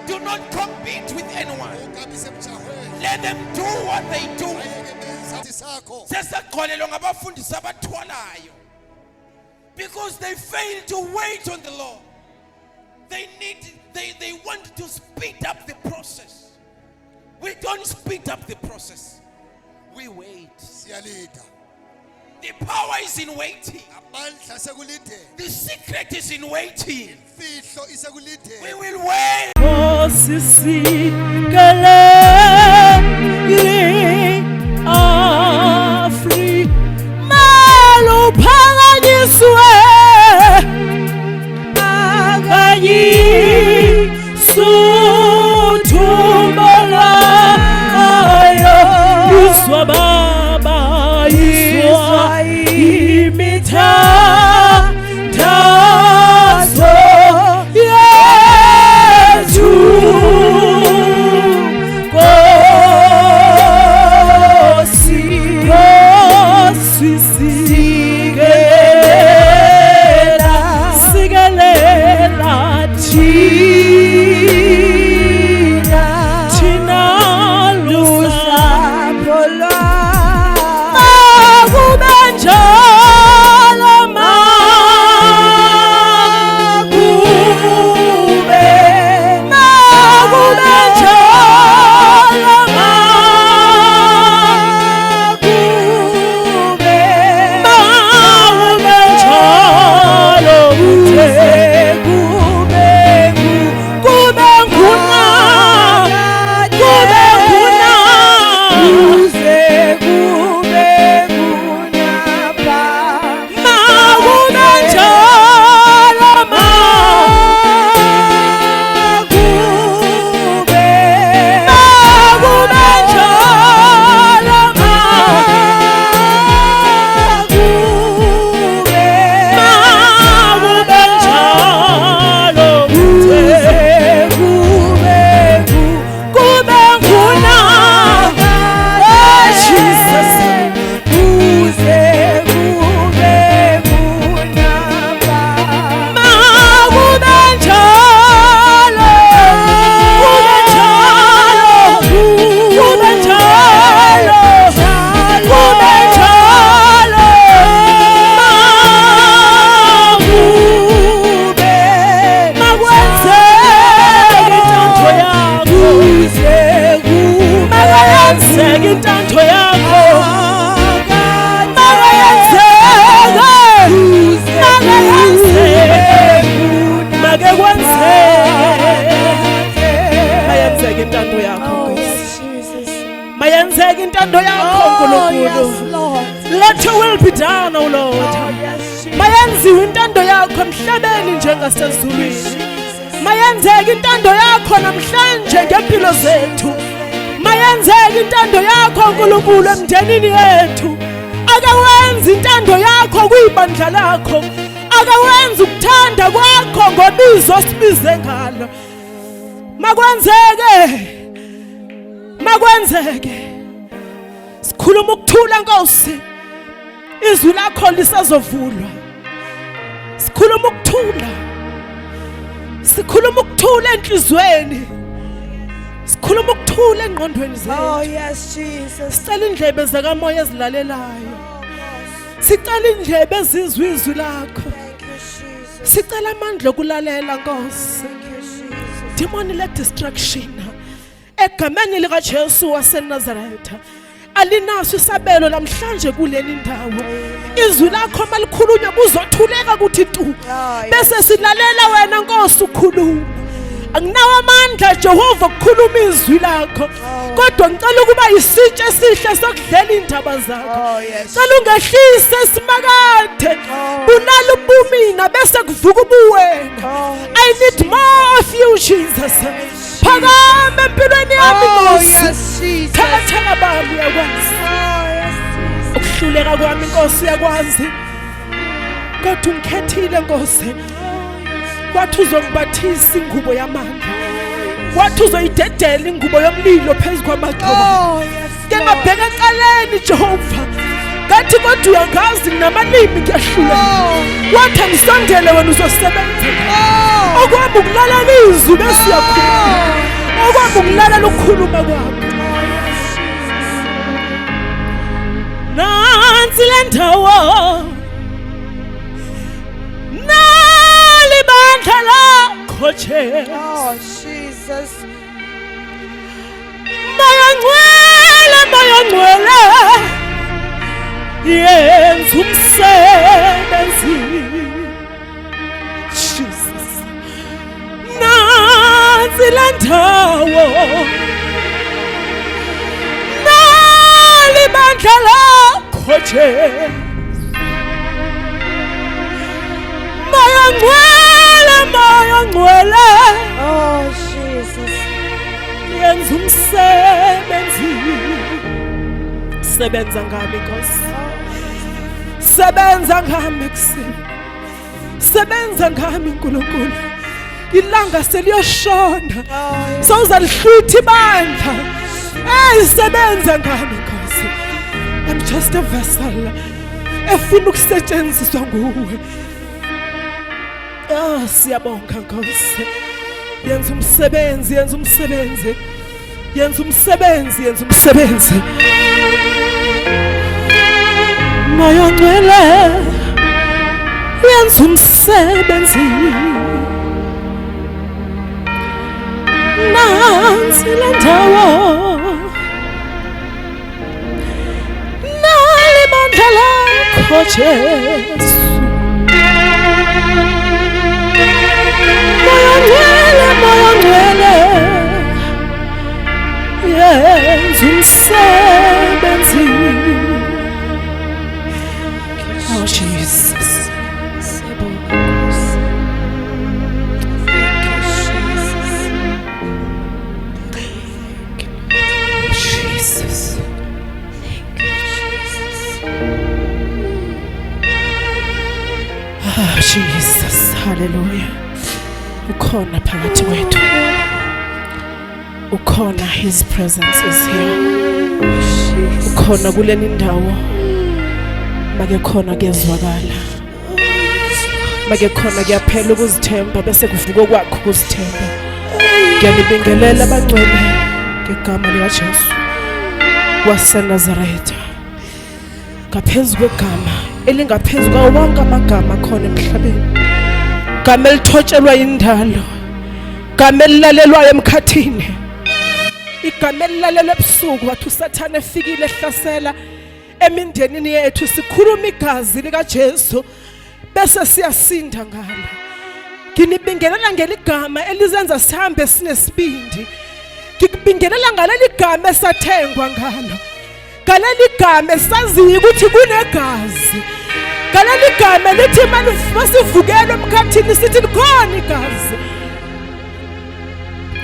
Do not compete with anyone. Ungabi semjahweni. Let them do what they do. Bayeke benza sakho. Sesagcwalelwa ngabafundisi abathwalayo. Because they fail to wait on the Lord. They want to speed up the process. We don't speed up the process. We wait. Siyalinda. The power is in waiting. Amandla sekulindeni. The secret is in waiting. Imfihlo isekulindeni. We will wait. Nkosi sikeleli Afrika maluphakanyiswe akanyisuthumelayo izwa baba izwa imithandazo yethu Nkosi Nkosi sikelela sikelela thina thina lusapho makube njalo makube makube njalo makube makube njalo kuze kube kube nguna kube nguna Kuze kube kunapha makube njalo makube makube njalo makube makube njalo kuze kube kube nguna Oh, Jesus. kuze kube kunapha makube njalo kube njalo kube njalo kube njalo makube makwenzeke intando yakho kuze kube makayenzeke intando yakho makayenzeke makayenzeke make kwenzeke mayenzeke intando yakho Oh, Nkosi yes, Jesus. mayenzeke intando yakho Oh, nkulunkulu yes, Lord. Let your will be done, O Lord. Oh, yes, Jesus. Mayenziwe intando yakho emhlabeni njengasezulwini. Mayenzeke intando yakho namhlanje ngempilo zethu. Mayenzeke intando yakho nkulunkulu emndenini yethu. Ake wenze intando yakho kuyibandla lakho. Ake wenze ukuthanda kwakho ngobizo osibize ngalo. Makwenzeke. Makwenzeke. Sikhuluma ukuthula Nkosi. Izwi lakho lisazovulwa. Sikhuluma ukuthula. Sikhuluma ukuthula enhlizweni. Sikhuluma ukuthula engqondweni Oh, zethu. yes, Jesus. Sicela indlebe zakamoya ezilalelayo. Sicela indlebe ezizwa izwi lakho. Thank you, Jesus. Sicela amandla okulalela Nkosi. Thank you, Jesus. Demon le distraction egameni lika Jesu waseNazaretha alinaso isabelo namhlanje kuleli ndawo. Izwi lakho malikhulunywa kuzothuleka kuthi tu Ah, yes. bese silalela wena Nkosi ukhuluma. Anginawo amandla Jehova ukukhuluma izwi lakho, kodwa ngicela ukuba isitshe esihle sokudlela indaba zakho. Oh, yes. Cela ungehlise simakade, bulala ubumina bese kuvuka ubuwena. Oh, I need more of you, Jesus. Phakama empilweni yami Oh, Nkosi. yes, Jesus. Thakathaka bami uyakwazi. Oh, yes, Jesus. Ukuhluleka kwami Nkosi uyakwazi. Kodwa ungikhethile Nkosi. Wathi uzongibathisa ingubo yamandla. Wathi uzoyidedela ingubo yomlilo phezu kwamagcoba. Oh, yes, Ke Lord. ngabheka eceleni Jehova. Ngathi kodwa uyangazi nginamalimi ngiyahluleka. Oh. Wathi angisondele wena uzosebenza. Oh. Okwami ukulalela izwi bese uyakhuluma. Ngifuna ukulalela ukukhuluma kwakho. Nansi le ndawo, nalibandla lakho Jesu. Oh, Jesus. Moya Ngcwele, Moya Ngcwele, yenza umsebenzi. Jesus. Nansi le ndawo, nalibandla lakho Jesu. Moya Ngcwele, Moya Ngcwele, Oh, Jesus. yenza umsebenzi. Sebenza ngami Nkosi, sebenza ngami ekuseni, sebenza ngami uNkulunkulu. Ilanga seliyoshona, sowuzalihlutha ibandla. Hey, sebenza ngami Nkosi. I'm just a vessel efuna ukusetshenziswa nguwe. Ah, siyabonga Nkosi. Yenza umsebenzi, yenza umsebenzi, yenza umsebenzi, yenza umsebenzi. Moya Ngcwele, yenza umsebenzi. Nansi le ndawo, nalibandla lakho Jesu. Moya Ngcwele, Moya Ngcwele, yenza umsebenzi. Oh Jesus. Siyabonga Nkosi. Thank you, Jesus. Jesus. Thank you, Jesus. Ah, Jesus, hallelujah. Ukhona phakathi kwethu. Ukhona, his presence is here. Ukhona kuleni ndawo. Make khona kuyezwakala. Make khona kuyaphela ukuzithemba bese kuvuka kwakho ukuzithemba. Ngiyanibingelela abangcwele ngegama lika Jesu waseNazaretha. Ngaphezu kwegama elingaphezu kwawo wonke amagama akhona emhlabeni, gama elithotshelwa indalo, gama elilalelwayo emkhathini, igama elilalelwa ebusuku. Wathi uSathane efikile ehlasela emindenini yethu, sikhuluma igazi likaJesu bese siyasinda ngalo. Nginibingelela ngeligama elizenza sihambe sinesibindi. Ngikubingelela ngaleli gama esathengwa ngalo, ngaleli gama esaziyo ukuthi kunegazi, ngaleli gama lithi masivukele emkhathini sithi likhona igazi.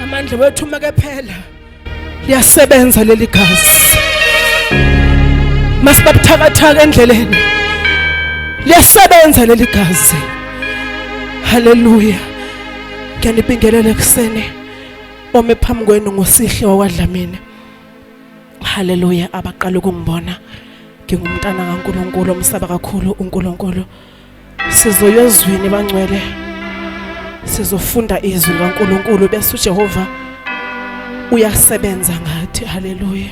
Amandla wethu makephela, liyasebenza leli gazi. Masibabuthakathaka endleleni, liyasebenza leli gazi. Haleluya. Ngiyanibingelela ekuseni. Ome phambi kwenu ngoSihle wakwaDlamini. Haleluya. Abaqala ukungibona, ngingumntana kaNkuluNkulu omsaba kakhulu uNkulunkulu. Sizoyozwini bangcwele, sizofunda izwi likaNkuluNkulu bese uJehova uyasebenza ngathi. Haleluya.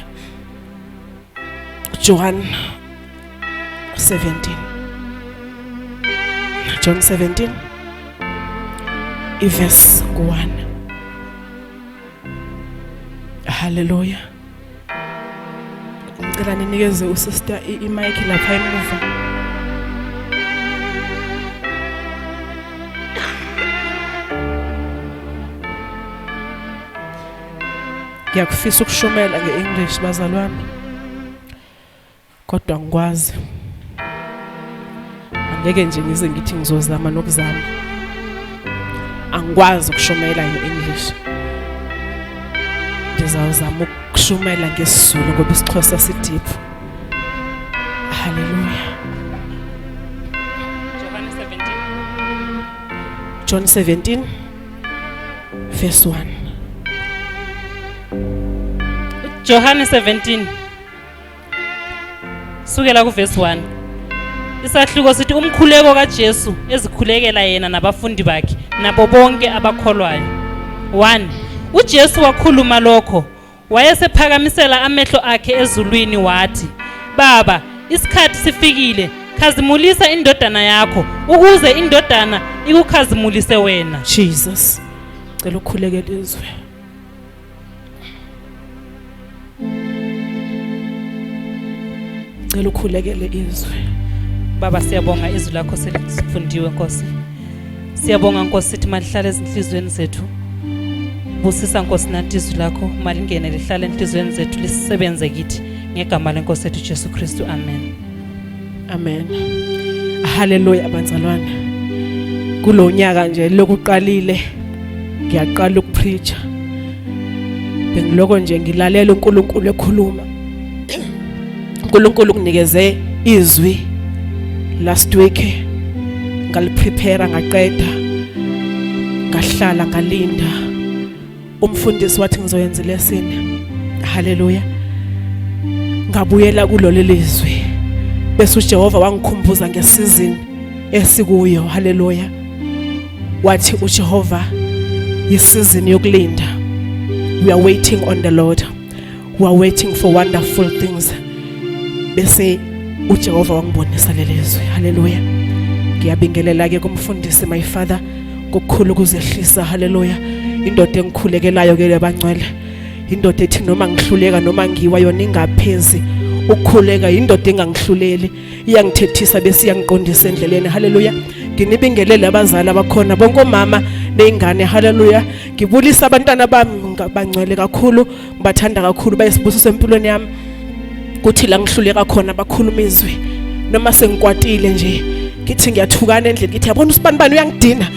John 17, John 17 iverse ngu-1. Haleluya. Ngicela ninikeze usister imic lapha emuva. Ngiyakufisa ukushumela nge-English bazalwane, kodwa ngikwazi angeke nje ngize ngithi ngizozama nokuzama. Angikwazi ukushumela nge-English. Ngizawuzama ukushumela ngesiZulu ngoba isiXhosa sideep. Haleluya. Johannes 17. John 17 verse 1. Johannes 17 sukela kuverse 1. Isahluko sithi umkhuleko kaJesu ezikhulekela yena nabafundi bakhe nabo bonke abakholwayo. 1. UJesu wakhuluma lokho, wayesephakamisela amehlo akhe ezulwini wathi, Baba, isikhathi sifikile, khazimulisa indodana yakho, ukuze indodana ikukhazimulise wena. Jesus. Cela ukhulekele izwe. Cela ukhulekele izwe. Baba siyabonga izwi lakho selifundiwe Nkosi. Siyabonga Nkosi sithi malihlale ezinhlizweni zethu. Busisa Nkosi nathi izwi lakho malingene lihlale enhlizweni zethu lisebenze kithi ngegama lenkosi yethu Jesu Kristu. Amen. Amen. Hallelujah abazalwane. Kulonyaka nje lokuqalile ngiyaqala ukupreacha. Bengiloko nje ngilalela uNkulunkulu ekhuluma. uNkulunkulu kunikeze izwi last week ngaliprepare ngaqeda ngahlala ngalinda umfundisi wathi ngizoyenza lesson haleluya ngabuyela kulolu lizwi bese uJehova wangikhumbuza ngesizini esikuyo haleluya wathi uJehova yisizini yokulinda we are waiting on the Lord we are waiting for wonderful things bese uJehova wangibonisa lelizwi haleluya ngiyabingelela ke kumfundisi my father kokukhulu ukuzehlisa haleluya indoda engikhulekelayo ke lebangcwele indoda ethi noma ngihluleka noma ngiwa yona ingaphezi ukukhuleka indoda engangihluleli iyangithethisa bese iyangiqondisa endleleni haleluya nginibingelele abazali abakhona bonke omama nezingane haleluya ngibulisa abantwana bami bangcwele kakhulu ngibathanda kakhulu bayisibusiso empilweni yami kuthi la ngihluleka khona bakhuluma izwi noma sengikwatile nje ngithi ngiyathukana endlini ngithi yabona usibanibani uyangidina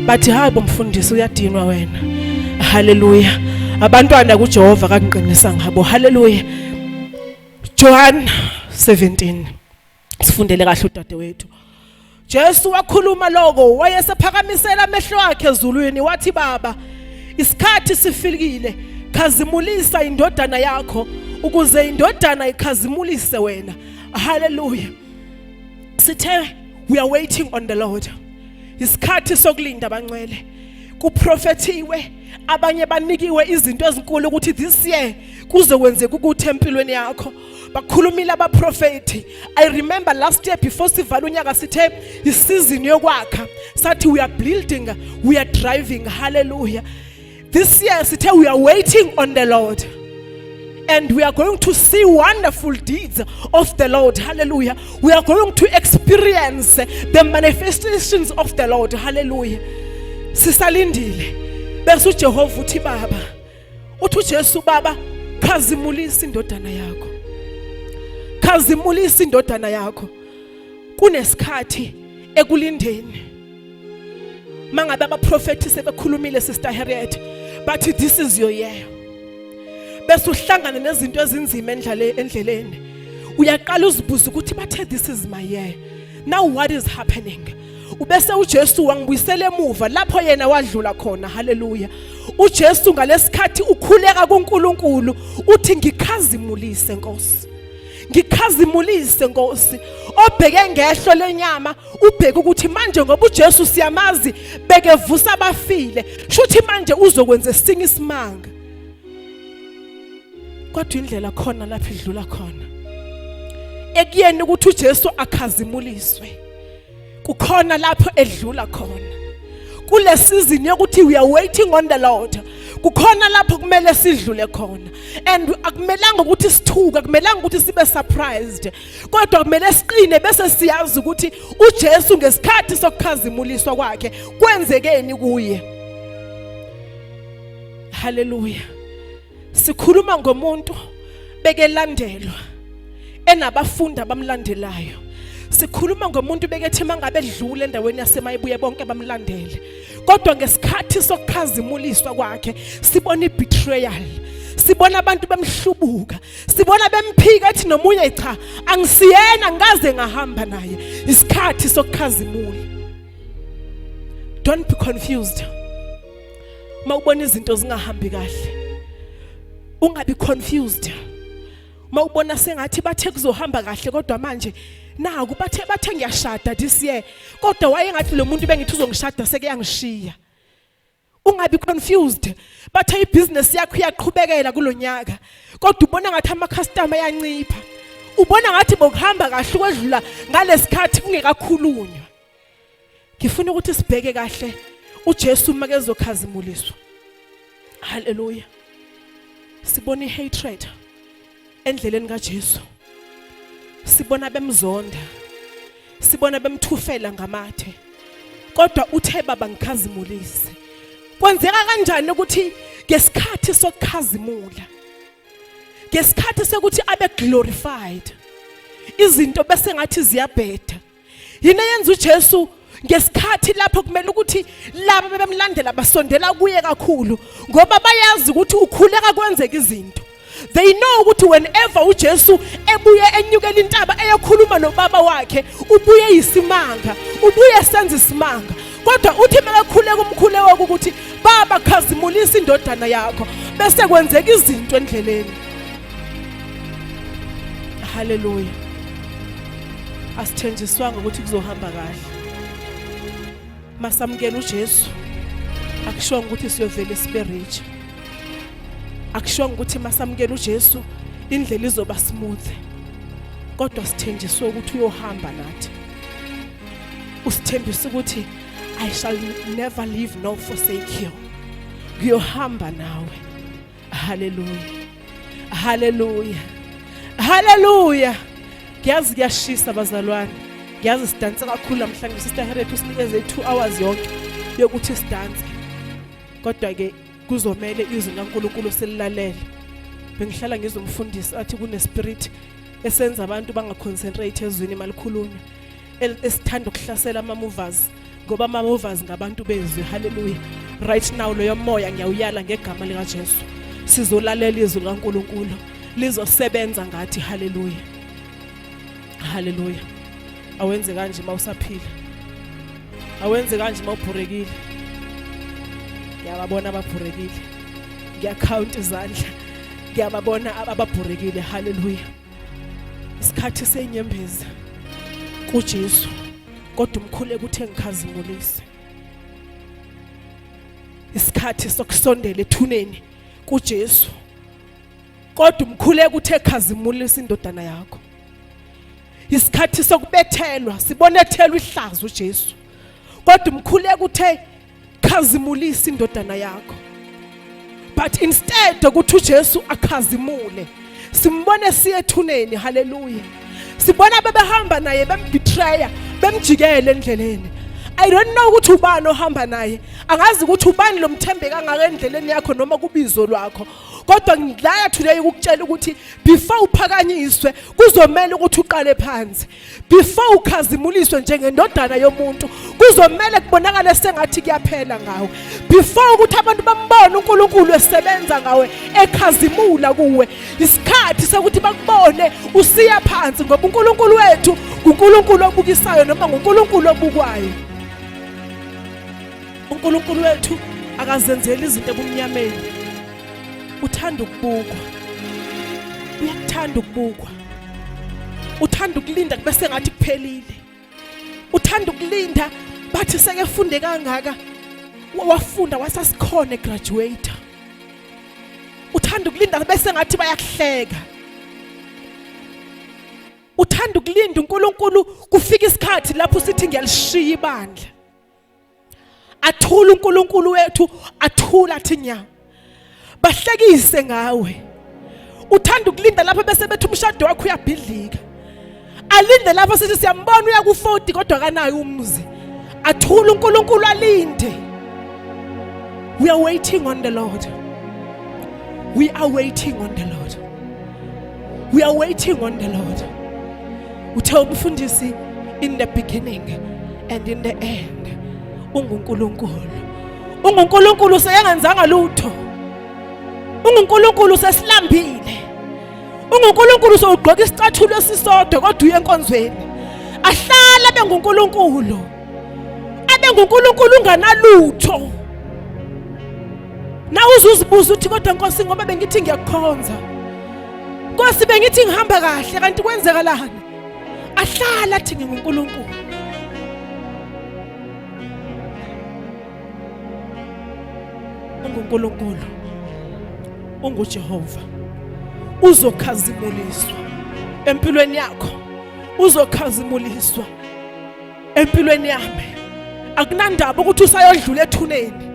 bathi hayi bomfundisi uyadinwa wena haleluya abantwana kuJehova kangiqinisa ngabo haleluya John 17 sifundele kahle udadewethu Jesu wakhuluma lokho wayesephakamisela amehlo akhe ezulwini wathi baba isikhathi sifikile khazimulisa indodana yakho ukuze indodana ikhazimulise wena haleluya sithe we are waiting on the Lord isikhathi sokulinda abangcwele kuprofethiwe abanye banikiwe izinto ezinkulu ukuthi this year kuzokwenzeka ukuthi empilweni yakho bakhulumile abaprofeti i remember last year before sivala unyaka sithe isizini yokwakha sathi we are building we are driving hallelujah this year sithe we are waiting on the lord and we are going to see wonderful deeds of the Lord. Hallelujah. We are going to experience the manifestations of the Lord. Hallelujah. Sisalindile. Bese uJehova uthi baba uthi uJesu baba khazimulisa indodana yakho khazimulisa indodana yakho kunesikhathi ekulindeni mangabe abaprofeti sebekhulumile sister Harriet bathi this is your year bese uhlangana nezinto ezinzima endleleni uyaqala uzibuza ukuthi bathe this is my year now what is happening ubese uJesu wangibuyisela emuva lapho yena wadlula khona haleluya uJesu ngalesikhathi ukhuleka kuNkulunkulu uthi ngikhazimulise Nkosi ngikhazimulise Nkosi obheke ngehlo lenyama ubheke ukuthi manje ngoba uJesu siyamazi bekevusa abafile shuthi manje uzokwenza esinye isimanga kodwa indlela khona lapho idlula khona ekuyeni ukuthi uJesu akhazimuliswe kukhona lapho edlula khona kule season yokuthi we are waiting on the Lord kukhona lapho kumele sidlule khona and akumelanga ukuthi sithuke akumelanga ukuthi sibe surprised kodwa kumele siqine bese siyazi ukuthi uJesu ngesikhathi sokukhazimuliswa kwakhe kwenzekeni kuye haleluya sikhuluma ngomuntu bekelandelwa enabafundi abamlandelayo sikhuluma ngomuntu bekethi mangabe edlula endaweni yasemayibuye bonke bamlandele kodwa ngesikhathi sokukhazimuliswa kwakhe sibona ibetrayal sibona abantu bemhlubuka sibona bemphika ethi nomunye cha angisiyena ngikaze ngahamba naye isikhathi sokukhazimula don't be confused mawubona izinto zingahambi kahle ungabi confused mawubona sengathi bathe kuzohamba kahle kodwa manje naku bathe bathe ngiyashada this year kodwa wayengathi lo muntu bengithi uzongishada seke yangishiya Ungabi confused. Bathe ibusiness yakho iyaqhubekela kulonyaka, kodwa ubona ngathi ama customer ayancipha. Ubona ngathi bokuhamba kahle ukwedlula ngalesikhathi kungekakhulunywa. Ngifuna ukuthi sibheke kahle uJesu uma kezokhazimuliswa. Haleluya. Sibona ihatred endleleni kaJesu. Sibona bemzonda. Sibona bemthufela ngamathe. Kodwa uthe baba ngikhazimulise. Kwenzeka kanjani ukuthi ngesikhathi sokukhazimula, ngesikhathi sokuthi abe glorified, izinto bese ngathi ziyabheda? Yini eyenza uJesu ngesikhathi lapho kumele ukuthi laba bebemlandela basondela kuye kakhulu, ngoba bayazi ukuthi ukhuleka kwenzeka izinto? They know ukuthi whenever uJesu ebuye enyukela intaba eyokhuluma nobaba wakhe, ubuye yisimanga, ubuye senza isimanga. Kodwa uthi makakhuleka umkhuleko ukuthi baba khazimulisa indodana yakho, bese kwenzeka izinto endleleni. Haleluya. Asithenjiswanga ukuthi kuzohamba kahle. Masamukela uJesu, akushongo ukuthi siyovela sibe rich. Akushongo ukuthi masamukela uJesu indlela izoba smooth. Kodwa sithenjiswe ukuthi uyohamba nathi. Usithembisa ukuthi I shall never leave nor forsake you. Ngiyohamba nawe. Haleluya. Haleluya. Haleluya. Ngiyazi kuyashisa bazalwane. Ngiyazi sidansa kakhulu namhlanje. Sister Harriet usinikeze 2 hours yonke yokuthi sidanse. Kodwa ke kuzomele izwi likaNkulunkulu sililalele. Bengihlala ngizomfundisi athi kune spirit esenza abantu bangaconcentrate ezwini malikhulunywa. Esithanda ukuhlasela ama movers, ngoba ama movers ngabantu bezwi. Haleluya. Right now loyo moya ngiyawuyala ngegama lika Jesu. Sizolalela izwi likaNkulunkulu, lizosebenza ngathi. Haleluya. Haleluya. Awenze kanje mawusaphila, awenze kanje mawubhurekile. Ngiyababona ababhurekile, ngiyakhawunta izandla, ngiyababona ababhurekile. Haleluya. Isikhathi senyembezi kuJesu, kodwa umkhuleko uthe ngikhazimulise. Isikhathi sokusondela ethuneni kuJesu, kodwa umkhuleko uthe khazimulisa indodana yakho. Isikhathi sokubethelwa, sibone ethelwa ihlazo uJesu, kodwa umkhuleko uthe khazimulisa indodana yakho. But instead ukuthi uJesu akhazimule, simbone siye ethuneni. Haleluya. Sibona bebehamba naye bembetraya, bemjikele endleleni. I don't know ukuthi ubani ohamba naye, angazi ukuthi ubani lomthembe kangaka endleleni yakho noma kubizo lwakho, kodwa ngilaya today ukukutshela ukuthi before uphakanyiswe kuzomela ukuthi uqale phansi. Before ukhazimuliswe njengendodana yomuntu kuzomela kubonakale sengathi kuyaphela ngawe. Before ukuthi abantu bambone uNkulunkulu esebenza ngawe, ekhazimula kuwe, isikhathi sokuthi bakubone usiya phansi, ngoba uNkulunkulu wethu nguNkulunkulu obukisayo noma nguNkulunkulu obukwayo. uNkulunkulu wethu akazenzeli izinto ebumnyameni, uthanda ukubukwa, uyakuthanda ukubukwa, uthanda ukulinda kube sengathi kuphelile, uthanda ukulinda bathi sekefunde kangaka, wafunda wasasikhona egraduate. Uthanda ukulinda bese ngathi bayakuhleka. Uthanda ukulinda uNkulunkulu kufika isikhathi lapho sithi ngiyalishiya ibandla. Athula uNkulunkulu wethu, athula athi nya, bahlekise ngawe. Uthanda ukulinda lapho bese bethi umshado wakho uyabhidlika. Alinde lapho sithi siyambona uya ku40 kodwa kanayo umuzi. Athula uNkulunkulu alinde. We are waiting on the Lord. We are waiting on the Lord. We are waiting on the Lord. Uthe umfundisi, in the beginning and in the end unguNkulunkulu. UnguNkulunkulu seyengenzanga lutho. UnguNkulunkulu sesilambile. UnguNkulunkulu sowugqoka isicathulo esisodwa kodwa uye enkonzweni. Ahlala benguNkulunkulu. Abe nguNkulunkulu unganalutho. Nawe uzuzibuza uthi kodwa Nkosi, ngoba bengithi ngiyakukhonza. Nkosi, bengithi ngihamba kahle, kanti kwenzekalani? Ahlala athi nginguNkulunkulu. UnguNkulunkulu, unguJehova, uzokhazimuliswa empilweni yakho, uzokhazimuliswa empilweni yami. Akunandaba ukuthi usayodlula ethuneni,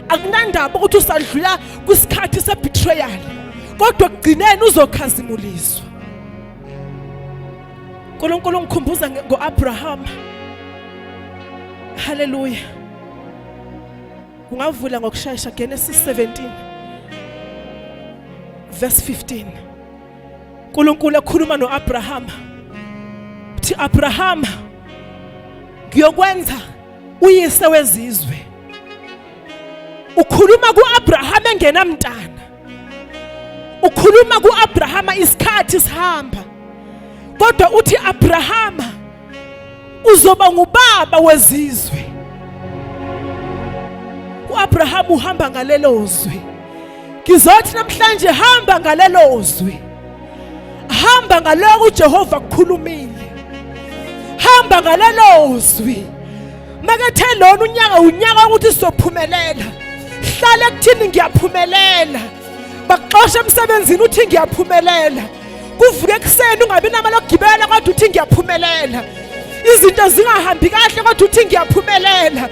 akunandaba ukuthi usadlula kwisikhathi se-betrayal, kodwa ekugcineni uzokhazimuliswa. uNkulunkulu ngikhumbuza ngo-Abraham. Haleluya. Ungavula ngokushesha Genesis 17 verse 15. uNkulunkulu ekhuluma noAbraham, uthi Abraham, ngiyokwenza uyise wezizwe. Ukhuluma kuAbraham engenamntana, ukhuluma kuAbraham isikhathi sihamba, kodwa uthi Abraham uzoba ngubaba wezizwe. uAbraham uhamba ngalelo zwi. Ngizothi namhlanje hamba ngalelo zwi, hamba ngaloko uJehova kukhulumile, hamba ngalelo zwi. Makethe lona unyaka unyaka ukuthi sizophumelela, hlala ekuthini ngiyaphumelela. Bakuxosha emsebenzini uthi ngiyaphumelela, kuvuke ekuseni ungabi namali okugibela kodwa uthi ngiyaphumelela, izinto zingahambi kahle kodwa uthi ngiyaphumelela,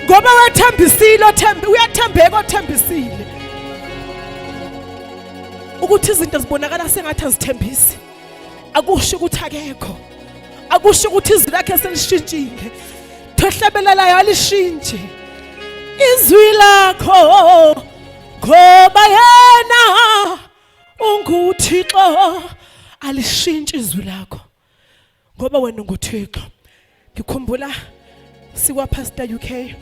ngoba wethembisile, othembi uyathembeka othembisile. Ukuthi izinto zibonakala sengathi azithembisi akusho ukuthi akekho, akusho ukuthi izwi lakhe selishintshile. Thohlabelelayo alishintshi izwi lakho, ngoba yena unguThixo. Alishintshi izwi lakho ngoba wena unguThixo. Ngikhumbula sikwa Pastor UK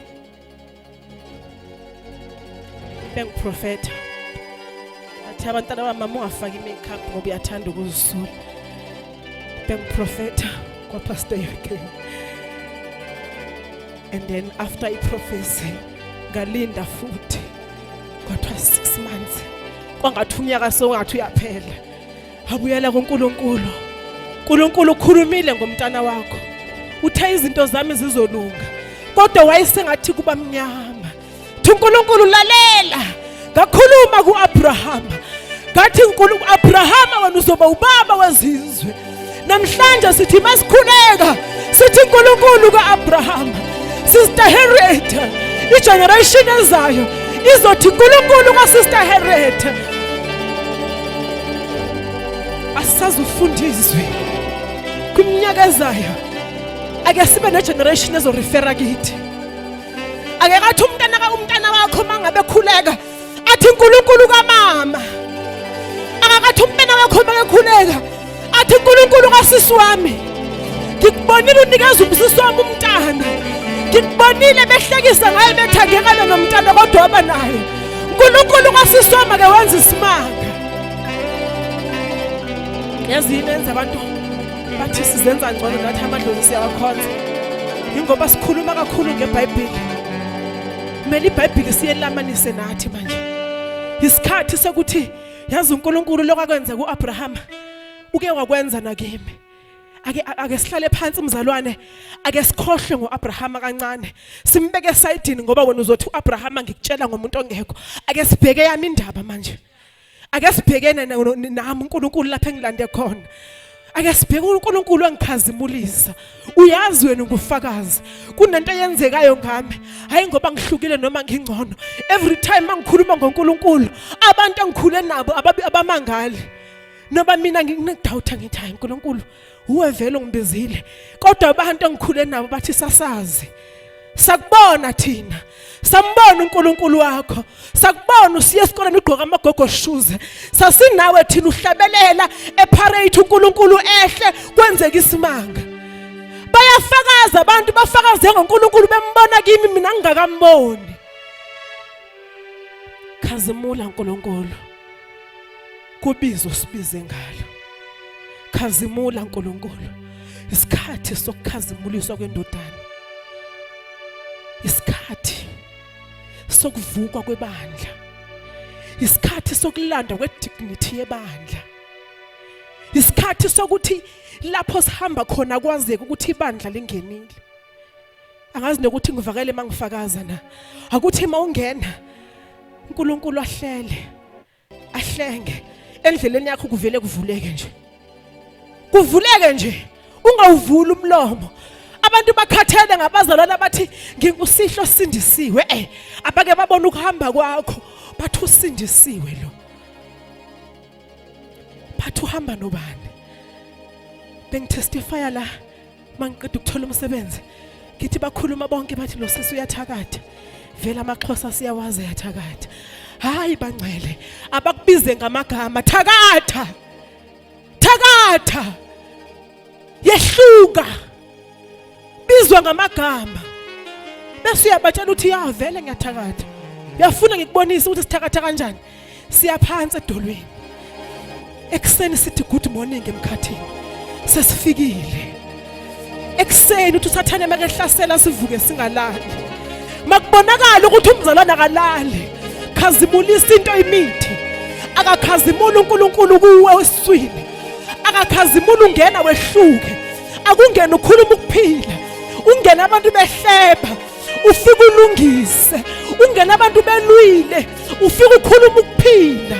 bengiprofetha, athi abantwana bamama ungafaki i-makeup ngoba uyathanda ukuzisula. Bengiprofetha kwa Pastor UK, and then after i-prophecy ngalinda futhi kwathiwa 6 months, kwangathi unyaka sowungathi uyaphela. Abuyela kuNkulunkulu. uNkulunkulu ukhulumile ngomntana wakho, uthe izinto zami zizolunga, kodwa wayesengathi kuba mnyama. Thi uNkulunkulu lalela, ngakhuluma kuAbraham ngathi uNkulunkulu Abraham wena uzoba ubaba wezizwe. Namhlanje sithi masikhuleka sithi uNkulunkulu kaAbraham, Sister Harriet, igeneration ezayo izothi uNkulunkulu kaSister Harriet. Asisazufunda izwi kwiminyaka ezayo, ake sibe negeneration ezorefera kithi. Ake kathi umntana umntana wakho mangabe khuleka athi uNkulunkulu kamama, akakathi umntana wakho makekhuleka athi uNkulunkulu kasisi wami, ngikubonile unikeza umsisi wami umntana, ngikubonile behlekisa ngaye bethi angeke nomntana kodwa waba naye. uNkulunkulu kasisi wami ake wenza isimanga. Yazi yini enza abantu bathi sizenza ngcono nathi amadlozi siyawakhonza? Ingoba sikhuluma kakhulu ngeBhayibheli. Kumele iBhayibheli siyelamanise nathi manje. Isikhathi sokuthi yazi uNkulunkulu lokho akwenza kuAbraham uke wakwenza nakimi. Ake sihlale phansi mzalwane, ake sikhohlwe ngoAbraham kancane, simbeke esayidini, ngoba wena uzothi uAbraham ngikutshela ngomuntu ongekho. Ake sibheke yami indaba manje, ake sibhekene nami uNkulunkulu lapha engilande khona. Ake sibheke uNkulunkulu engikhazimulisa. Uyazi wena ungufakazi, kunento eyenzekayo ngami, hayi ngoba ngihlukile noma ngingcono. Every time mangikhuluma ngoNkulunkulu, abantu engikhule nabo abamangali, noma mina nginedoubt, ngithi hayi uNkulunkulu uwe vele ungibizile, kodwa abantu engikhule nabo bathi sasazi, sakubona thina, sambona uNkulunkulu wakho, sakubona usiya esikoleni ugqoka amagogo shoes, sasinawe thina uhlabelela eparade uNkulunkulu ehle kwenzeka isimanga. Bayafakaza abantu, bafakaze ngoNkulunkulu bembona kimi, mina ngingakamboni. Khazimula uNkulunkulu kubizo sibize ngalo. Khazimula uNkulunkulu. Isikhathi sokukhazimuliswa kwendodana, isikhathi sokuvukwa kwebandla, isikhathi sokulandwa kwedignity yebandla, isikhathi sokuthi lapho sihamba khona kwazeke ukuthi ibandla lingenile. Angazi nokuthi ngivakele mangifakaza na, akuthi mawungena. uNkulunkulu ahlele ahlenge endleleni yakho, kuvele kuvuleke nje, kuvuleke nje, ungawuvuli umlomo. Abantu bakhathele ngabazalwane abathi ngingusihlo sindisiwe, abake babona ukuhamba kwakho bathi usindisiwe lo, bathi uhamba nobani. Bengitestifya la mangiqeda ukuthola umsebenzi, ngithi bakhuluma bonke bathi lo sisi uyathakatha, vele amaXhosa siyawazi ayathakatha. Hayi bangcwele, abakubize ngamagama, thakatha, thakatha, yehluka, bizwa ngamagama, bese uyabatshela ukuthi ya vele ngiyathakatha, uyafuna ngikubonise ukuthi sithakatha kanjani. Siyaphansi edolweni ekuseni sithi good morning emkhathini, sesifikile ekuseni. Uthi usathane makehlasela sivuke singalali, makubonakala ukuthi umzalwane akalali, khazimulisa into imithi, akakhazimula uNkulunkulu kuwe esiswini, akakhazimula ungena wehluke, akungena ukhuluma ukuphila, ungena abantu behleba ufike ulungise, ungena abantu belwile ufike ukhuluma ukuphila.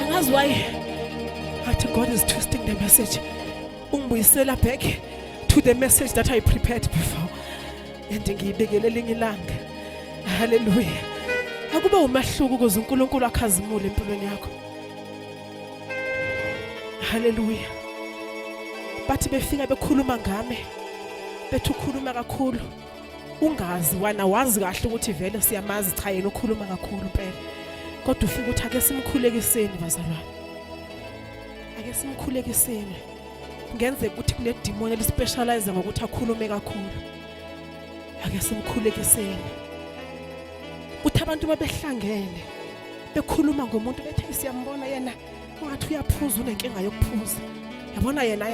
Angazi why athi God is twisting the message, ungibuyisela back to the message that I prepared before, and ngiyibekele elinye ilanga. Haleluya. Akube umahluko ukuze uNkulunkulu akhazimule empilweni yakho. Haleluya. Bathi befika bekhuluma ngami, bethi ukhuluma kakhulu, ungazi wana wazi kahle ukuthi vele siyamazi, cha yena ukhuluma kakhulu impela, kodwa ufika uthi ake simkhulekiseni bazalwane, ake simkhulekiseni, kungenzeka ukuthi kunedimoni elispecialize ngokuthi akhulume kakhulu, ake simkhulekiseni. Uthi abantu babehlangene bekhuluma ngomuntu, bethe siyambona yena ungathi uyaphuza, unenkinga yokuphuza, yabona yena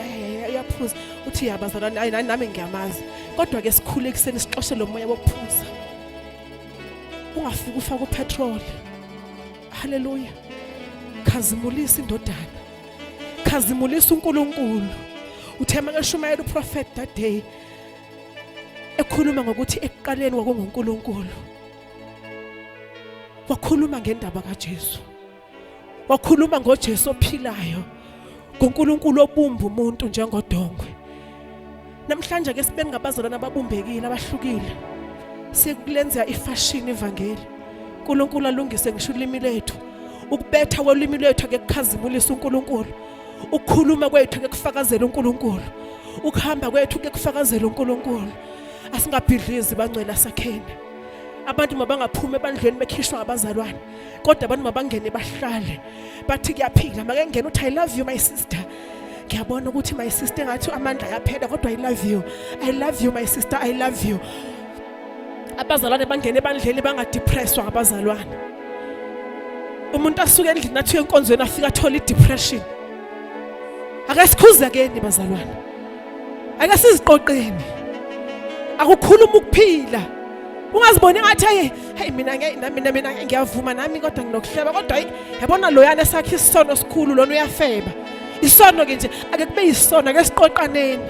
uyaphuza. Uthi yabazalwane nami ngiyamazi, kodwa ke sikhulekiseni sixoshe lo moya wokuphuza, ungafiki ufake upetrol. Haleluya. Khazimulisa indodana, khazimulisa uNkulunkulu. Uthe makeshumayela uProphet that day, ekhuluma ngokuthi ekuqaleni kwakunguNkulunkulu, wakhuluma ngendaba kaJesu, wakhuluma ngoJesu ophilayo, ngoNkulunkulu obumba umuntu njengodongwe. Namhlanje ke sibe ngabazalwane ababumbekile, abahlukile, sekulenza ifashion ivangeli. uNkulunkulu alungise ngisho ulimi lethu, ukubetha kolimi lwethu ake kukhazimulisa uNkulunkulu, ukukhuluma kwethu ake kufakazela uNkulunkulu, ukuhamba kwethu ke kufakazela uNkulunkulu. Asingabhidlizi bangcwele, asakheni. Abantu mabangaphumi ebandleni bekhishwa ngabazalwane, kodwa abantu mabangene bahlale bathi kuyaphila. Make ngene uthi I love you my sister, ngiyabona ukuthi my sister engathi amandla ayaphela, kodwa I love you, I love you my sister, I love you. Abazalwane bangene ebandleni bangadepresswa ngabazalwane. Umuntu asuke endlini athi enkonzweni afika athola i-depression. Ake sikhuzekeni bazalwane, ake siziqoqeni, akukhuluma ukuphila. Ungaziboni ngathi hey hey mina ngeke, mina ngiyavuma nami kodwa nginokuhleba, kodwa yabona loyana esakhe isono sikhulu, lona uyafeba, isono ke nje ake kube yisono, ake siqoqaneni.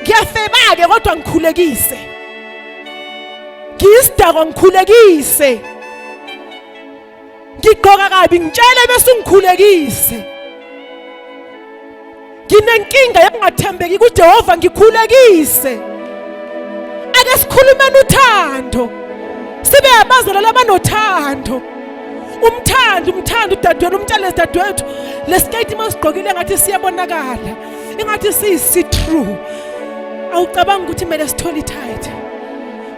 Ngiyafeba ke kodwa ngikhulekise, ngiyisidakwa ngikhulekise, ngigqoka kabi ngitshele bese ungikhulekise, nginenkinga yokungathembeki kuJehova ngikhulekise. Ake sikhulumeni uthando, sibe abazalwane abanothando. Umthando, umthando udadewenu, umtshele dadewethu, lesiketi masigqokile ngathi siyabonakala, ingathi siyisi true. Awucabanga ukuthi kumele sithole ithight?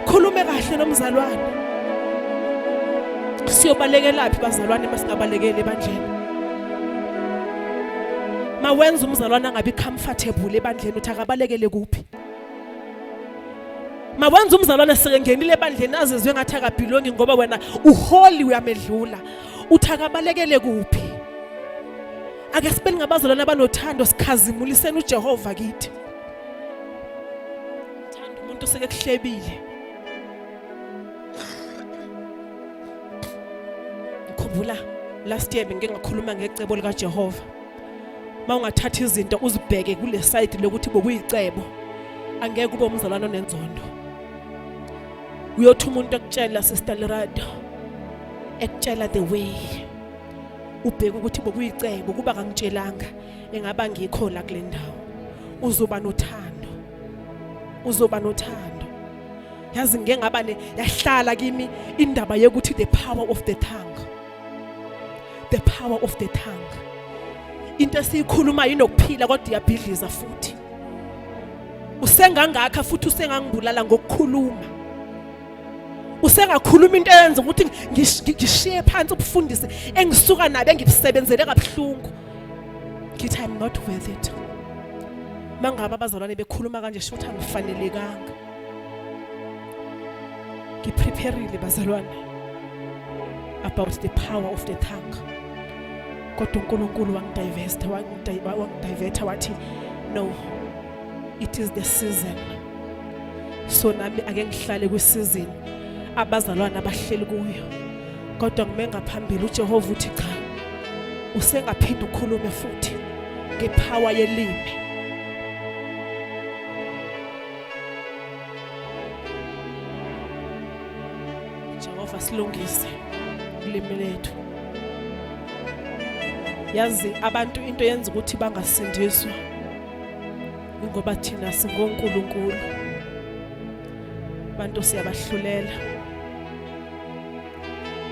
Khulume kahle nomzalwane. Siyobalekelaphi bazalwane masingabalekeli ebandleni? Mawenza umzalwane angabi comfortable ebandleni, uthi akabalekele kuphi? Mawenza umzalwane sekengenile ebandleni azizwe ngathi akabhilongi ngoba wena uholi uyamedlula, uthi akabalekele kuphi? Ake sibe ngabazalwane abanothando, sikhazimuliseni uJehova kithi. Thanda umuntu oseke kuhlebile. Ngikhumbula last year bengike ngakhuluma ngecebo likaJehova. Mawungathatha izinto uzibheke kule side lokuthi bokuyicebo, angeke ube umzalwane onenzondo. Uyothi umuntu ekutshela, Sister Lerato, ekutshela the way, ubheke ukuthi bokuyicebo kuba kangitshelanga engaba ngikho la kule ndawo. Uzoba nothando, uzoba nothando. Yazi ngike ngaba ne yahlala kimi indaba yokuthi the power of the tongue, the power of the tongue. Into esiyikhulumayo inokuphila kodwa iyabhidliza futhi. Usengangakha futhi usengangibulala ngokukhuluma. Usengakhuluma into eyenza ukuthi ngishiye phansi ubufundisi engisuka nabo engibusebenzele kabuhlungu. Ngithi I'm not worth it. Mangabe abazalwane bekhuluma kanje, sho ukuthi angifanelekanga. Ngiprepareile bazalwane about the power of the tongue, kodwa uNkulunkulu wangidivesta, wangidiverta, wathi no, it is the season. So nami ake ngihlale kwi-season abazalwane abahleli kuyo, kodwa ngime ngaphambili. uJehova uthi cha, usengaphinda ukhulume futhi ngepower yelimi. Jehova, silungise ulimi lethu. Yazi abantu into yenza ukuthi bangasindiswa ingoba thina singonkulunkulu, abantu siyabahlulela.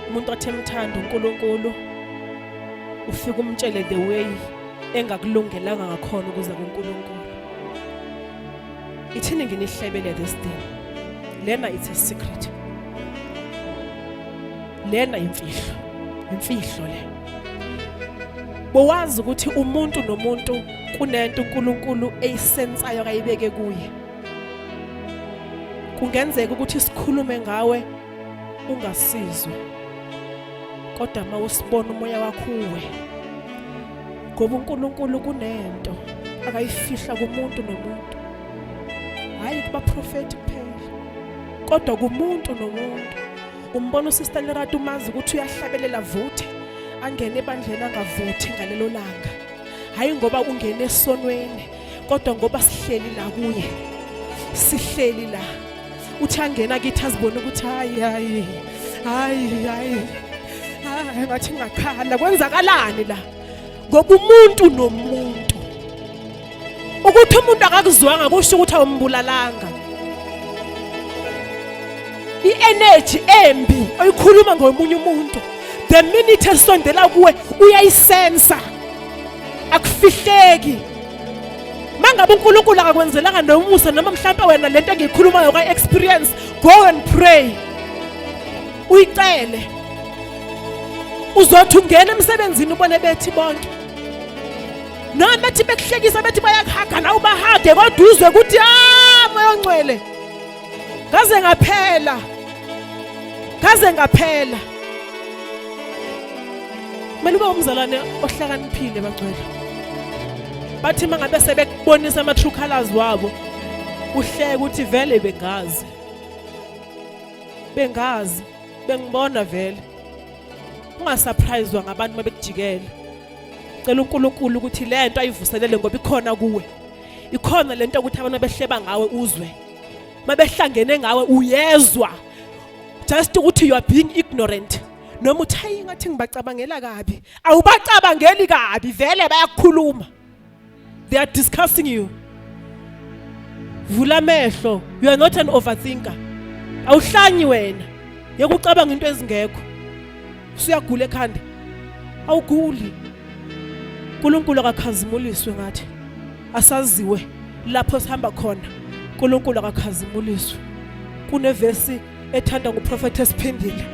Umuntu athe emthanda uNkulunkulu, ufika umtshele the way engakulungelanga ngakhona ukuze kuNkulunkulu. Ithini nginihlebele this thing lena, it's a secret lena, imfihlo, imfihlo le. Bowazi ukuthi umuntu nomuntu kunento uNkulunkulu eyisensayo akayibeke kuye. Kungenzeka ukuthi sikhulume ngawe ungasizwa, kodwa mawusibona umoya wakho uwe, ngoba uNkulunkulu kunento akayifihla kumuntu nomuntu, hayi kubaprofeti kuphela kodwa kumuntu nomuntu. Umbona uSister Lerato, umazi ukuthi uyahlabelela vuthe, angene ebandleni angavuthi ngalelo langa, hayi ngoba ungene esonweni, kodwa ngoba sihleli la kuye, sihleli la. Uthi angena kithi azibone ukuthi hayi hayi hayi hayi hayi, ngathi ngakhala, kwenzakalani la? Ngoba umuntu nomuntu, ukuthi umuntu akakuzwanga kusho ukuthi awumbulalanga. I-energy embi oyikhuluma ngomunye umuntu, the minute esondela kuwe uyayisensa, akufihleki. Mangabe uNkulunkulu akakwenzelanga nomusa, noma mhlawumbe wena lento engiyikhulumayo ka experience, go and pray, uyicele. Uzothi ungena emsebenzini ubone bethi bonke, noma bethi bekuhlekisa, bethi bayakuhaga, nawe ubahage, kodwa uzwe ukuthi ah, moya ongcwele, ngaze ngaphela, ngaze ngaphela. Kumele ube umzalwane ohlakaniphile bangcwele. Bathi mangabe sebekubonisa ama true colors wabo, uhleke ukuthi vele bengazi, bengazi, bengibona vele. Ungasurprisewa ngabantu mabekujikela. Cela uNkulunkulu ukuthi lento ayivuselele, ngoba ikhona kuwe, ikhona lento ukuthi abantu behleba ngawe uzwe, mabehlangene ngawe uyezwa, just ukuthi you are being ignorant, noma uthi hayi, ngathi ngibacabangela kabi. Awubacabangeli kabi, vele bayakukhuluma, they are discussing you. Vula amehlo, you are not an overthinker, awuhlanyi wena. Yekucabanga into ezingekho, usuyagula ekhanda, awuguli. uNkulunkulu akakhazimuliswe ngathi, asaziwe lapho sihamba khona. uNkulunkulu akakhazimuliswe. Kunevesi ethanda nguProphet Esiphindile,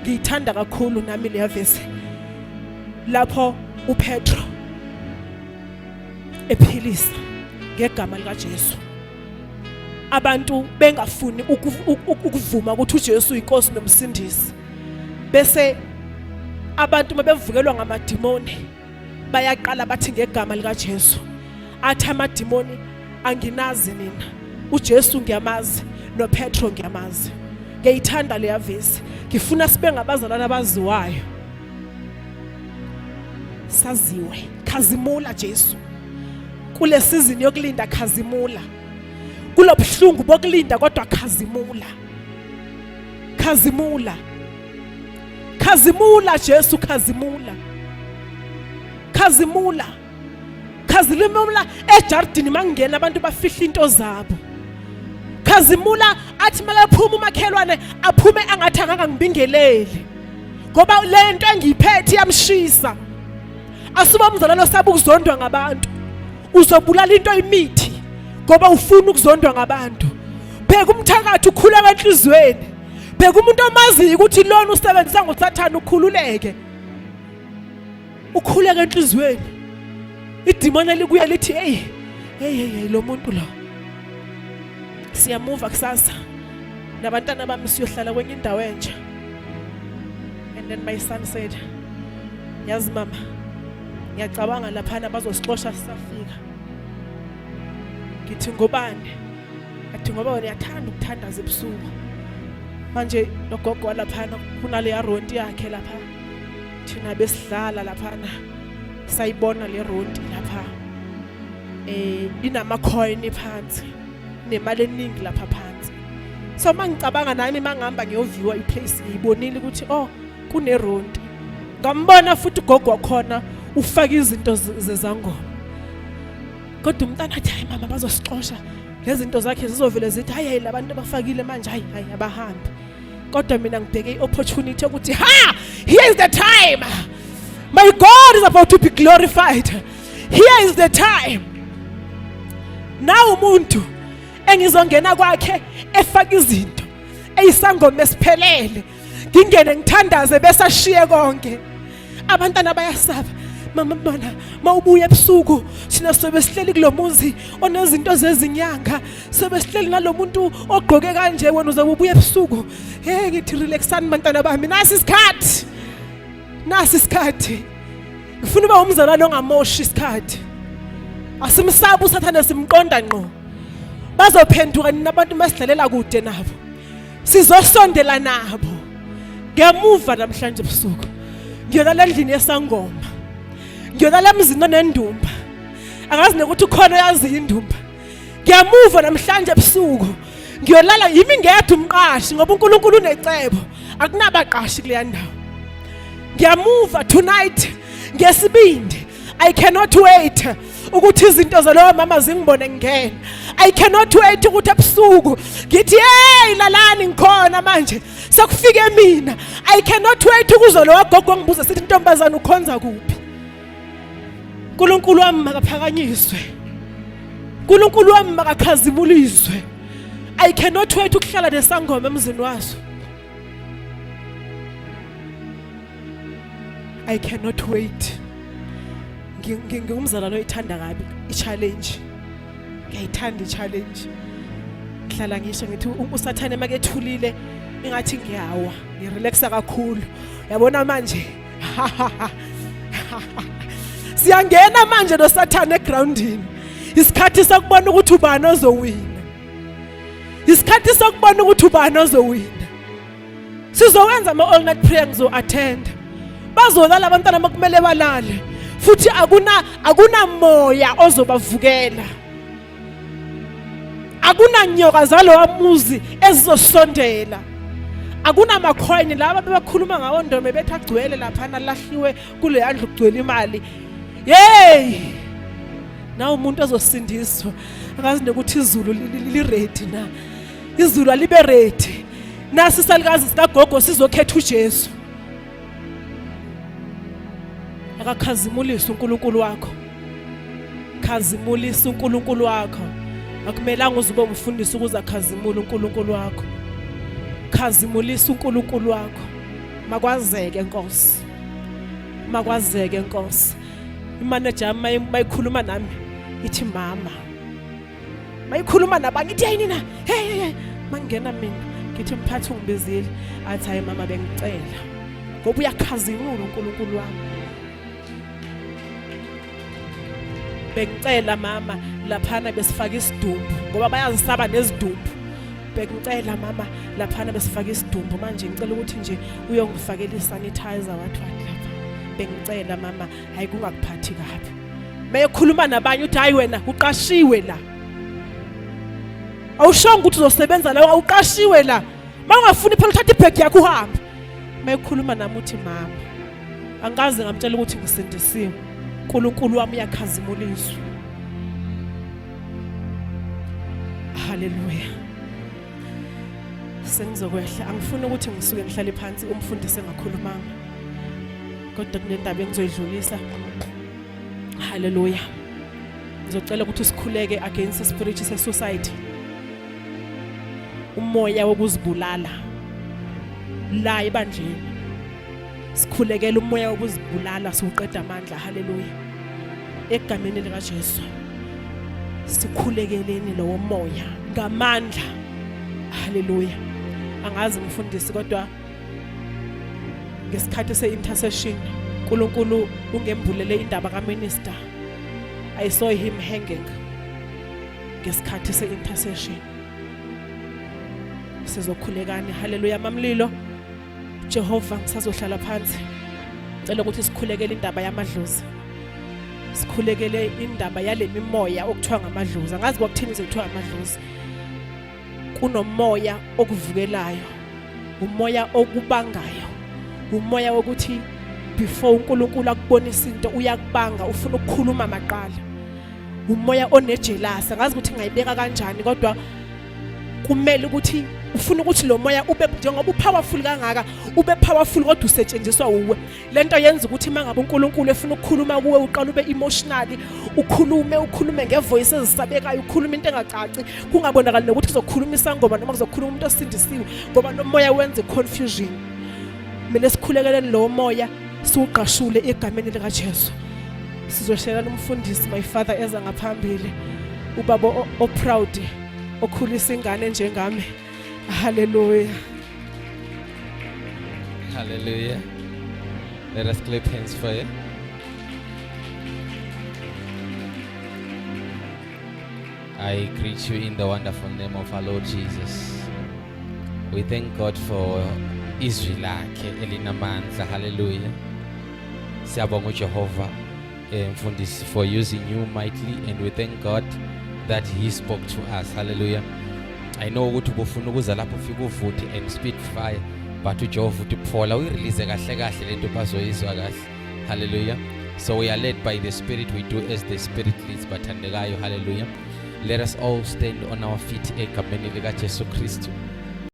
ngiyithanda kakhulu nami leya vesi, lapho uPetro ephilisa ngegama likaJesu, abantu bengafuni ukuvuma ukuthi uJesu uyinkosi nomsindisi. Bese abantu mabevukelwa ngamadimoni bayaqala bathi ngegama likaJesu, athi amadimoni anginazi nina, uJesu ngiyamazi noPetro ngiyamazi. Ngiyayithanda leya vesi. Ngifuna sibe ngabazalwane abaziwayo, saziwe. Khazimula Jesu kule season yokulinda, khazimula kulobuhlungu bokulinda, kodwa khazimula. Khazimula, khazimula Jesu, khazimula, khazimula, khazimula. Ejardini mangena abantu bafihla into zabo. Khazimula athi makaphuma umakhelwane aphume angathi akangangibingeleli, ngoba lento engiyiphethe iyamshisa. Asuba umzalwane osaba ukuzondwa ngabantu, uzobulala into imithi ngoba ufuna ukuzondwa ngabantu. Bheka umthakathi ukhula enhlizweni, bheka umuntu omaziyo ukuthi lona usebenzisa ngosathane, ukhululeke, ukhuleke enhlizweni. Idimoni elikuye lithi hey hey hey, lo muntu lo siyamuva kusasa nabantwana bami siyohlala kwenye indawo entsha. And then my son said, yazi mama, ngiyacabanga laphana bazosixosha sisafika. Ngithi ngobani? Athi ngoba wena uyathanda ukuthandaza ebusuku. Manje nogogo walaphana kunaleya ronti yakhe lapha, thina besidlala laphana sayibona le ronti lapha, inama coin phansi, nemali eningi lapha phansi. So mangicabanga nami mangihamba ngiyoviwa iplace, ngiyibonile ukuthi oh kuneronti. Ngambona futhi ugogo wakhona ufaka izinto zezangoma. Kodwa umntana athi hayi mama, bazosixosha, lezi zinto zakhe zizovele zithi hayi hayi, labantu abafakile manje, hayi hayi, abahambi. Kodwa mina ngibheke i-opportunity ukuthi ha, here is the time my God is about to be glorified. Here is the time now umuntu engizongena kwakhe efaka izinto eyisangoma esiphelele, ngingene ngithandaze bese ashiye konke. Abantwana bayasaba, mama mana mawubuya ebusuku thina sobe sihleli kulomuzi onezinto zezinyanga, sobe sihleli nalomuntu ogqoke kanje, wena uzobe ubuya ebusuku. Hey, ngithi relaxani bantwana bami, nasi isikhathi, nasi isikhathi. Ngifuna uba umzalwane ongamoshi isikhathi. Asimsabi uSathane, simqonda ngqo. Bazophenduka nina abantu masidlalela kude nabo, sizosondela nabo ngemuva. Namhlanje ebusuku ngiyolala endlini yesangoma, ngiyolala emzini onendumba, angazi nokuthi ukhona oyaziyo indumba. Ngiyamuva namhlanje ebusuku, ngiyolala yimi ngedwa umqashi, ngoba uNkulunkulu unecebo, akunabaqashi kuleya ndawo. Ngiyamuva tonight ngesibindi. I cannot wait ukuthi izinto zalowo mama zingibone ngingena. I cannot wait ukuthi ebusuku ngithi hey, lalani, ngikhona manje, sekufike mina. I cannot wait ukuzwa lowo gogo ngibuza sithi ntombazana ukhonza kuphi. uNkulunkulu wami makaphakanyiswe, uNkulunkulu wami makakhazimuliswe. I cannot wait ukuhlala nesangoma emzini waso. I cannot wait. Ngingumzalwane oyithanda kabi i-challenge, ngiyayithanda i-challenge. Ngihlala ngisho ngithi usathane makethulile ingathi ngiyawa, ngirelaxa kakhulu. Yabona manje siyangena manje nosathane egroundini. Isikhathi sokubona ukuthi ubani ozowina, isikhathi sokubona ukuthi ubani ozowina. Sizowenza ama all night prayer, ngizo attend. Bazolala abantwana makumele balale, futhi akuna akunamoya ozobavukela, akunanyoka zalowa muzi ezizosondela, akunamakhwayini laba bebakhuluma ngawo ndome bethi agcwele laphana, lahliwe kule yandlu kugcwele imali. Yey, na umuntu ozosindiswa akazi nokuthi izulu li-ready na. Izulu alibe ready. Nasi isalukazi sikagogo sizokhetha uJesu. Akakhazimulise uNkulunkulu wakho, khazimulisa uNkulunkulu wakho. Akumelanga uze ube umfundisi ukuze akhazimule uNkulunkulu wakho. Khazimulisa uNkulunkulu wakho. Makwazeke Nkosi, makwazeke Nkosi. Imanager yami mayikhuluma nami ithi mama, mayikhuluma nabanye ithi hayi nina, hey hey hey. Mangena mina ngithi mphathi ungibizile, athi hayi mama, bengicela, ngoba uyakhazimula uNkulunkulu wami. Bengicela mama, laphana besifaka isidumbu, ngoba bayazisaba nezidumbu. Bengicela mama, laphana besifaka isidumbu, manje ngicela ukuthi nje uyongifakela isanitizer wathi wathi lapha. Bengicela mama, hayi kungakuphathi kabi. Meyekhuluma nabanye uthi hayi wena uqashiwe la, awushongo ukuthi uzosebenza la, awuqashiwe la. Mawungafuni phela uthatha ibhegi yakho uhambe. Mayekhuluma nami uthi mama, angikaze ngamtshela ukuthi ngisindisiwe. uNkulunkulu wami uyakhazimuliswa. Haleluya. Sengizokwehla, angifuni ukuthi ngisuke ngihlale phansi umfundisi engakhulumanga. Kodwa kunendaba engizoyidlulisa. Haleluya. Ngizocela ukuthi sikhuleke against spirit se suicide. Umoya wokuzibulala la ebandleni. Sikhulekela umoya wokuzibulala siwuqeda amandla. Haleluya. Egameni lika Jesu. Sikhulekeleni lowo moya ngamandla. Haleluya. Angazi mfundisi kodwa ngesikhathi se-intercession uNkulunkulu ungembulele indaba kaminister. I saw him hanging ngesikhathi se-intercession. Sizokhulekani. Haleluya. Mamlilo Jehova, ngisazohlala phansi. Cela ukuthi sikhulekele indaba yamadlozi. Sikhulekele indaba yale mimoya okuthiwa ngamadlozi. Angazi kwakuthini ize kuthiwa amadlozi. Kunomoya okuvukelayo, umoya okubangayo, umoya wokuthi before uNkulunkulu akubonisa into uyakubanga, ufuna ukukhuluma maqala. Umoya onejealous, angazi ukuthi ngayibeka kanjani kodwa kumele ukuthi ufuna ukuthi lo moya ube njengoba upowerful kangaka, ube powerful kodwa usetshenziswa uwe. Lento yenza ukuthi mangabe uNkulunkulu efuna ukukhuluma kuwe uqala ube emotionally, ukhulume ukhulume ngevoice ezisabekayo, ukhuluma into engacaci, kungabonakali nokuthi kuzokhuluma isangoma noma kuzokhuluma umuntu osindisiwe, ngoba lo moya wenza confusion. Kumele sikhulekeleni lo moya siwugqashule egameni lika Jesu. Sizoshelana umfundisi my father eza ngaphambili, ubaba o proud okhulisa ingane njengami. Hallelujah. Hallelujah. Let us clap hands for you. I greet you in the wonderful name of our Lord Jesus. We thank God for izwi lakhe elinamandla. Hallelujah. Siyabonga uJehova mfundisi for using you mightily, and we thank God that he spoke to us. Hallelujah. I know ukuthi ubufuna ukuza lapho ufika uvuthe and speed fire, but uJehova uthi phola uyirelease kahle kahle lento bazoyizwa kahle. Hallelujah. So we are led by the Spirit, we do as the Spirit leads, bathandekayo. Hallelujah. Let us all stand on our feet egameni lika Jesu Kristu.